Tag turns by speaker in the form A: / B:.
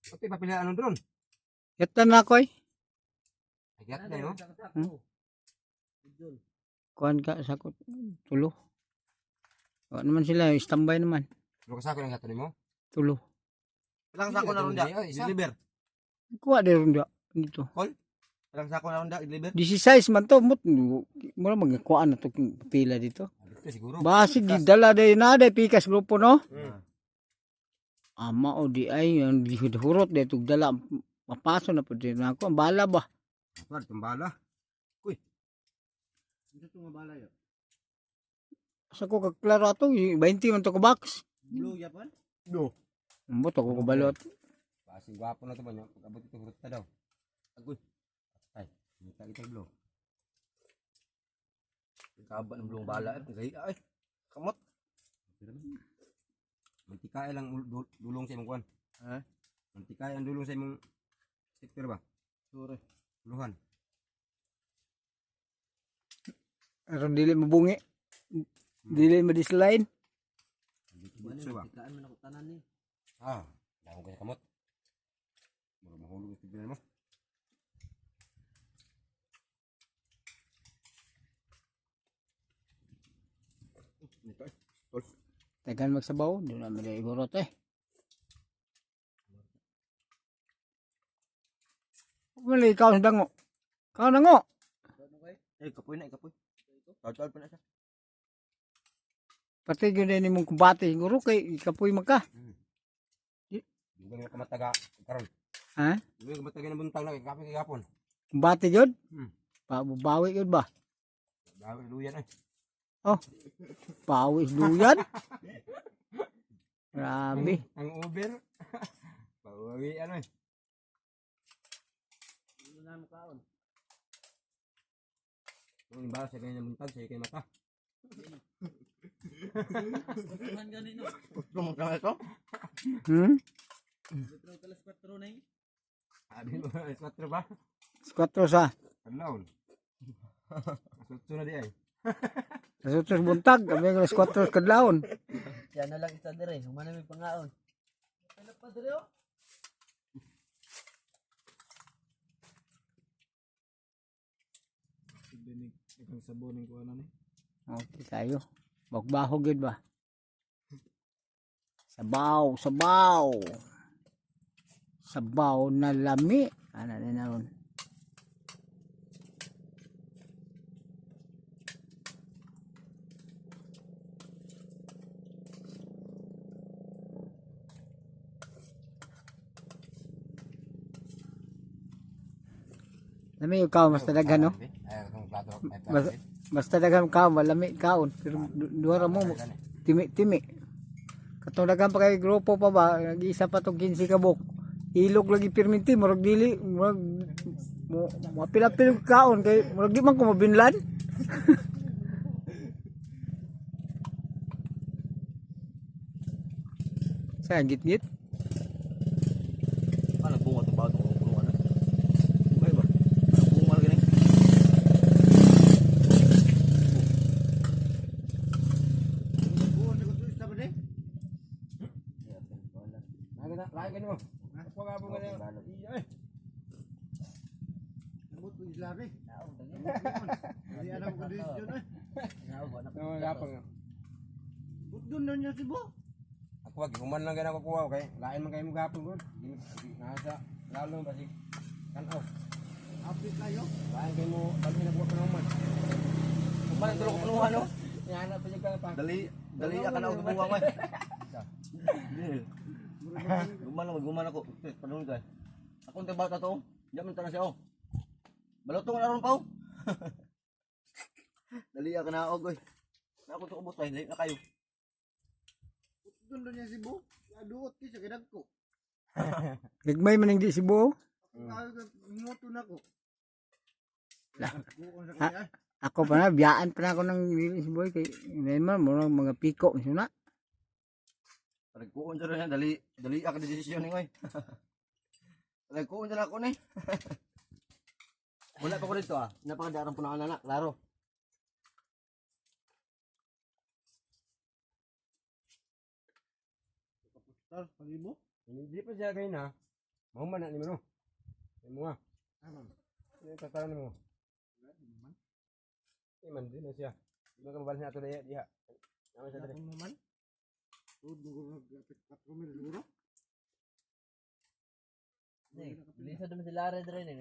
A: Pati papila anong drone.
B: Yatan na ako eh.
A: Agyat na no.
B: Kuan ka sakot tulo. Wa naman sila standby naman.
A: Tulo ka sako lang yato nimo.
B: Tulo.
C: Ilang sako na ronda?
A: Isa.
C: Deliver.
B: Kuha di ron da dito.
C: Ilang sako na ronda? Deliver.
B: 16 man to mut mura magkuan na to pila dito.
A: Dito siguro.
B: Basig gidala day na day pikas grupo no.
A: Hmm.
B: Ama o di ay ang hurot day tug dala mapaso na pud na ako ang bala ba.
A: Tuwad tumbala.
C: Ito nga bala yo.
B: Sa ko kaklaro ato 20 man to ka box.
C: Blue yapon?
A: Do.
B: Ambot ako kabalot.
A: Basig gwapo na to ba niya. Pag abot ito hurot ta daw. Agoy. Ay, kita kita blo.
C: Kaba ng blue bala eh. Gay ay. Kamot.
A: Mantikay lang dulong sa imong kuan.
C: Ha?
A: Mantikay ang dulong sa imong sector ba?
C: Sure.
A: Duluhan.
B: Aron dili mabungi. Dili ma-disline.
A: Dito ba?
C: Tikaan man ako tanan ni.
A: Ah, dahon kay kamot. Mura mahulog ang tignan mo.
C: Ito eh.
B: Tagan magsabaw, di na may igorot eh. Wala ikaw sa dango. Ikaw dango.
C: Eh kapoy na, eh, kapoy. Tawad pa na siya.
B: Pati gyud ni mong kumbate siguro kay ikapoy man ka.
A: Dugang nga kamataga karon.
B: Ha?
A: Dugang kamataga ng buntag na kay kape kay gapon.
B: Kumbate gyud?
A: Hmm.
B: Pabawi gyud ba?
A: Bawi luyan ay.
B: Pawi duyan. Grabe.
A: Ang over. Bawi ano eh.
C: Wala mo kaon.
A: Kung ba sa kanya buntag sa kay mata.
D: Tuhan gani no.
C: Gusto mo ka ito?
B: Hmm?
D: Petro kalas 4 na eh.
A: Abi mo alas 4 ba?
B: Squatro sa.
A: Adlaw. Alas 8 na di ay.
B: Alas 8 buntag, kami alas 4 kadlawon.
D: Yan na lang isa dire, humana may pangaon. Ano pa dire oh?
C: Ikang sabon ng kuha na ni.
B: Okay kayo. Bagbahog gyud ba? Sabaw, sabaw. Sabaw na lami. Ano na ron? Lami yung kaon, basta daghan, no?
A: Ay, akong plato. Ay, plato.
B: Basta daghan kaon, malami kaon. Pero duha ra mo, timi-timi. Katong daghan pa kay grupo pa ba, nag-isa pa tong 15 ka buok. Ilog lagi pirminti, murag dili, murag mo mapilapil kaon kay murag di man ko mabinlan. Sa gitgit.
C: Ano bunga itong bago kung bunga na. Bunga ba? Ano bunga lagi ni?
A: Lagi na, lagi mo. Ako nga po nga. Iya eh. No, gapang. Ako wag human lang gana ko kuha kay lain man kay mo gapon gud. Nasa lalo basig kan-aw.
C: Apit kayo.
A: Lain kay mo bali na kuha pa human.
C: Kumain tulog kunuha no?
A: Yana pa jud ka pa.
C: Dali, dali ka na ako bunga ko. Guman ako, guman ako. Padung kay. Akong trabaho ta to. Diyan man tanan siya oh. Balotong na ron pa oh. Dali ka na og oy. Na ako to ubos ay, dali na kayo.
E: Doon niya si Bo. Aduot ki sa kidag ko.
B: Gagmay man ang di si Bo.
E: Moto na ko.
B: Lah.
E: Buon sa kanya.
B: Ako pa na biyaan pa na ako ng dili si Boy kay ngayon man murag mga piko suna.
C: Nagkuon sa ron dali, dali ka desisyon ni oy. Nagkuon sa ako ni. Wala pa ko dito ah. Napakadarang punakan anak, klaro.
E: Tar, pag-ibo.
A: Hindi pa siya kay na. Mahuman na nimo no. Imo nga.
E: Tama.
A: Ano tataran nimo?
E: Man.
A: Eh man din na siya. Di man ka mabalhin ato diha diha. Naman siya diri.
E: Yapon mo man. Tuod mo guro nag 4 mil siguro.
D: Ni, lisod naman si Lara dire ni.